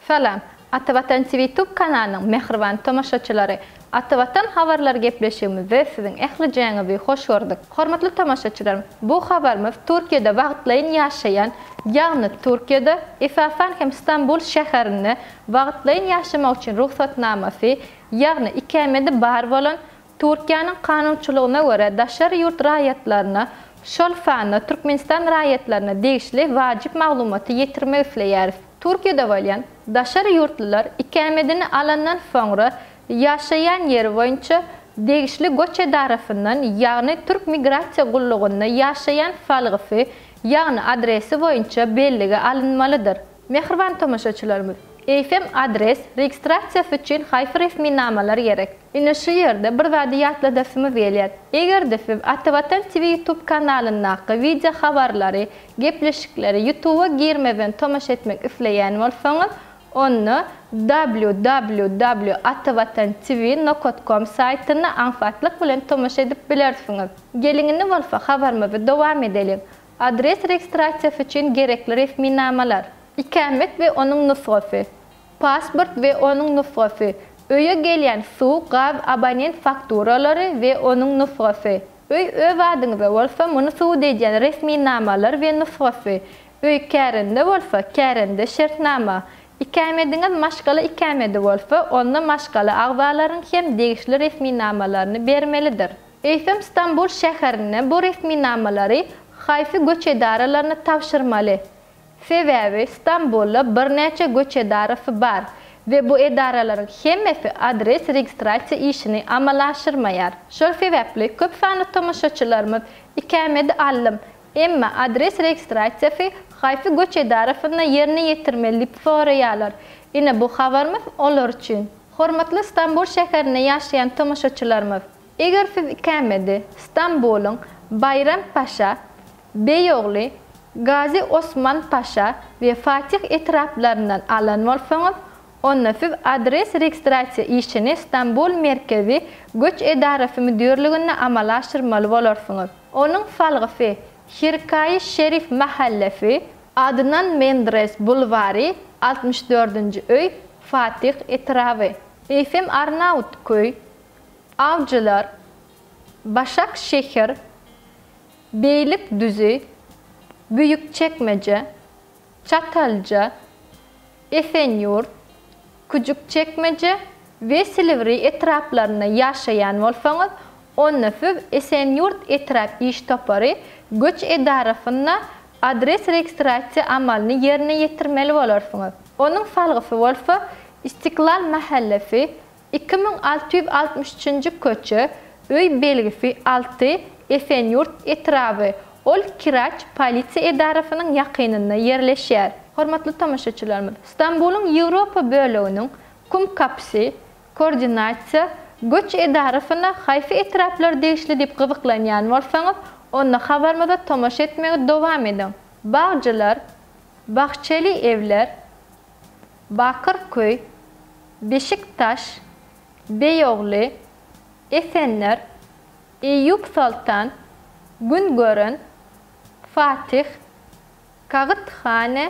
Salam, Atavatan TV Tube kanalynyň mähriban tomaşaçylary! Atavatan habarlar gepleşigimizde siziň ählijäňizi hoş gördük. Hormatly tomaşaçylarym, bu habarymyz Türkiýede wagtlaýyn ýaşaýan, ýagny Türkiýede, esasan hem Stambul şäherinde wagtlaýyn ýaşamak üçin rugsatnamasy, ýagny ikämedi bar bolan Türkiýäniň kanunçylygyna görä daşary ýurt raýatlaryna, şol sanda Türkmenistan raýatlaryna degişli wajyp maglumaty ýetirmek isleýäris. Türkiýede bolýan daşary ýurtlular ikämedini alandan soňra ýaşaýan ýeri boýunça degişli göç edarasyndan, ýagny Türk migrasiýa gullugynda ýaşaýan salgysy, ýagny adresi boýunça bellige alynmalydyr. Mähriban tomaşaçylarymyz, eýsem adres registrasiýasy üçin haýsy resminamalar gerek? Ine şu ýerde bir zady ýatladasymyz gelýär. Eger-de siz Atavatan TV YouTube kanalyndaky wideo habarlary, gepleşikleri YouTube-a girmezden tomaşa etmek isleýän bolsaňyz, onda www atavatantv nokat kom saýtynda aňsatlyk bilen tomaşa edip bilersiňiz. Geliň indi bolsa habarymyzy dowam edeliň. Adres registrasiýasy üçin gerekli resminamalar. Ikamet we onuň nusgasy. Pasport we onuň nusgasy. Öýe gelýän suw, gaz, abonent fakturalary we onuň nusgasy. Öý öz adyňyza bolsa, muny subut edýän resminamalar we nusgasy. Öý kärende bolsa, kärende şertnama. Ikamediňiz maşgala ikamedi bolsa, onda maşgala agzalaryň hem degişli resminamalaryny bermelidir. Eýsem Stambul şäherinde bu resminamalary haýsy göç edaralaryna tabşyrmaly? Sebäbi Stambulda birnäçe göç edarasy bar we bu edaralaryň hemmesi adres registrasiýa işini amala aşyrmaýar. Şol sebäpli köp sanly tomaşaçylarymyz ikämedi aldym, emma adres registrasiýasy haýsy göç edarasynda ýerine ýetirmeli diýip soraýarlar. Ine bu habarymyz olar üçin. Hormatly Stambul şäherinde ýaşaýan tomaşaçylarymyz! Eger siz ikämedi Stambulyň Baýram Paşa, Beýogly, Gazi Osman Paşa we Fatih etraplaryndan alan bolsaňyz, onda siz adres registrasiýa işini Stambul merkezi göç edarasy müdirliginde amala aşyrmaly bolarsyňyz. Onuň salgysy, Hirkaýy Şerif mahallesi, Adnan Mendres bulwary, 64-nji öý, Fatih etraby. Eýsem Arnawutköý, Awjylar, Başak şeher, Beýlik düzi, Büýükçekmeje, Çatalja, Esenýurt, Küjükçekmeje we Silivri etraplarynda ýaşaýan bolsaňyz, onda siz Esenýurt etrap iş topary göç edarasynda adres registrasiýa amalyny ýerine ýetirmeli bolarsyňyz. Onuň salgysy bolsa, Istiklal mähellesi, 2663-nji köçe, öý belgisi alty, Esenýurt etraby. Ol Kiraç polisiýa edarasynyň ýakynynda ýerleşýär. Hormatly tomaşaçylarymyz, Stambulyň Ýewropa böleginiň Kumkapsi, Koordinasiýa, göç edarasyna haýsy etraplar degişli diýip gyzyklanýan bolsaňyz, onda habarymyza tomaşa etmegi dowam ediň. Bagjylar, Bahçeli Evler, Bakyrköý, Beşiktaş, Beýogly, Esenler, Eýýup Soltan, Güngören, Fatih, Kagythane,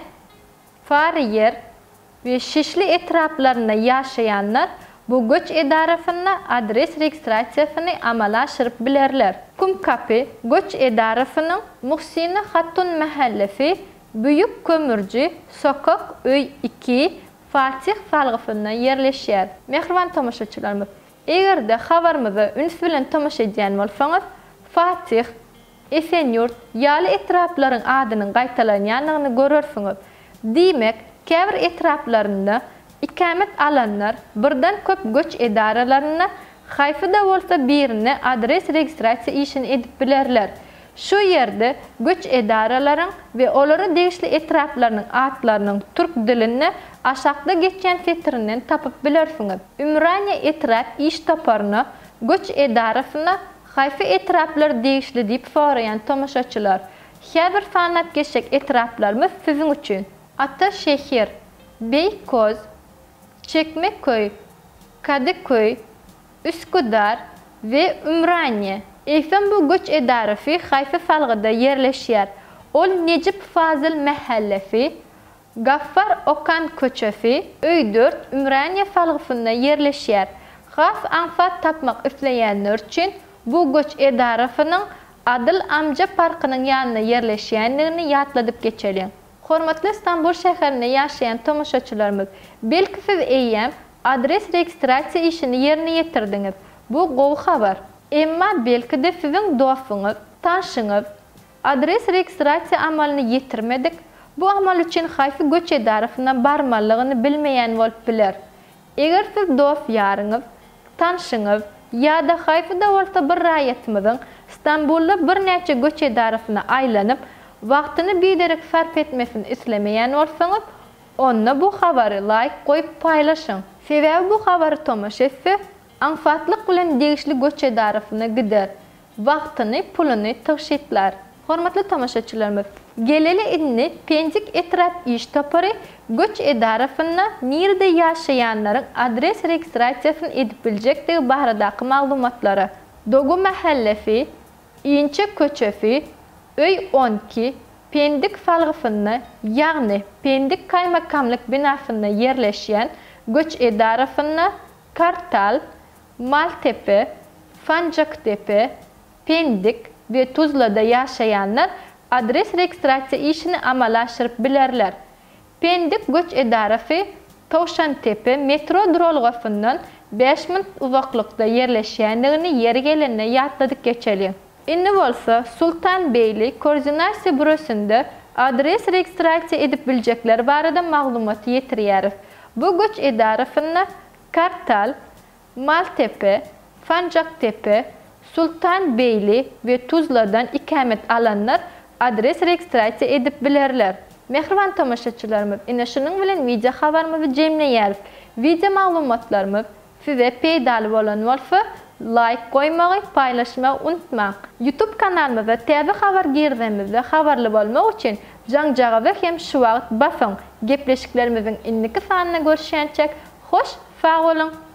Saryýer we Şişli etraplarynda ýaşaýanlar bu göç edarasynda adres registrasiýasyny amala aşyryp bilerler. Kumkapy göç edarasynyň Muhsine Hatun mähellesi, Büýük Kömürji, sokak, öý iki, Fatih salgysynda ýerleşýär. Mähriban tomaşaçylarymyz, eger-de habarymyza üns bilen tomaşa edýän bolsaňyz, Fatih, Esenýurt ýaly etraplaryň adynyň gaýtalanýandygyny görersiňiz. Diýmek, käbir etraplarynda ikamet alanlar birden köp göç edaralarynda haýsy-da bolsa birinde adres registrasiýa işini edip bilerler. Şu ýerde göç edaralaryň we olara degişli etraplarynyň atlarynyň türk dilinde aşakda geçýän setirinden tapyp bilersiňiz. Ümraniýe etrap iş toparyna, göç edarasyna haýsy etraplar degişli diýip soraýan tomaşaçylar, häzir sanap geçjek etraplarymyz siziň üçin. Ataşehir, Beýkoz, Çekmeköý, Kadyköý, Üsküdar we Ümraniýe. Eýsem bu göç edarasy haýsy salgyda ýerleşýär? Ol Nejip Fazyl mähellesi, Gaffar Okan köçesi, öý dört, Ümraniýe salgysynda ýerleşýär. Has aňsat tapmak isleýänler üçin bu göç edarasynyň Adyl amja parkynyň ýanynda ýerleşýändigini ýatladyp geçeliň. Hormatly Stambul şäherinde ýaşaýan tomaşaçylarymyz, belki siz eýýäm adres registrasiýa işini ýerine ýetirdiňiz. Bu gowy habar. Emma belki-de siziň dostuňyz, tanşyňyz adres registrasiýa amalyny ýetirmedik, bu amal üçin haýsy göç edarasyna barmalygyny bilmeýän bolup biler. Eger siz dost-ýaryňyz, tanşyňyz ýa-da haýsy-da bolsa bir raýatymyzyň Stambulda birnäçe göç edarasyna aýlanyp, wagtyny biderek sarp etmesini islemeýän bolsaňyz, onda bu habary laýk goýup paýlaşyň. Sebäbi bu habary tomaşa etse, aňsatlyk bilen degişli göç edarasyna gider. Wagtyny, puluny tygşytlar. Hormatly tomaşaçylarymyz, geleli indi Pendik etrap iş topary göç edarasynda nirede ýaşaýanlaryň adres registrasiýasyny edip biljekdigi baradaky maglumatlara. Dogu mähellesi, Inçe köçesi, öý 12, Pendik salgysynda, ýagny Pendik kaýmakamlyk binasynda ýerleşýän göç edarasynda Kartal, Maltepe, Sanjakdepe, Pendik we Tuzlada ýaşaýanlar adres registrasiýa işini amala aşyryp bilerler. Pendik göç edarasy Towşantepe metro duralgasyndan bäş minut uzaklykda ýerleşýändigini ýeri gelende ýatladyp geçeliň. Indi bolsa Sultanbeýli koordinasiýa bürosynda adres registrasiýa edip biljekler barada maglumaty ýetirýäris. Bu göç edarasynda Kartal, Maltepe, Sanjaktepe, Sultanbeýli we Tuzladan ikamet alanlar adres registrasiýa edip bilerler. Mähriban tomaşaçylarymyz, ine şunuň bilen wideo habarymyzy jemleýäris. Wideo maglumatlarymyz size peýdaly bolan bolsa, laýk goýmagy, paýlaşmagy unutmaň. Youtube kanalymyza täze habar girizemizde habarly bolmak üçin jaňjagaza hem şu wagt basyň. Gepleşiklerimiziň indiki sanynda görüşýänçäk, hoş sag boluň!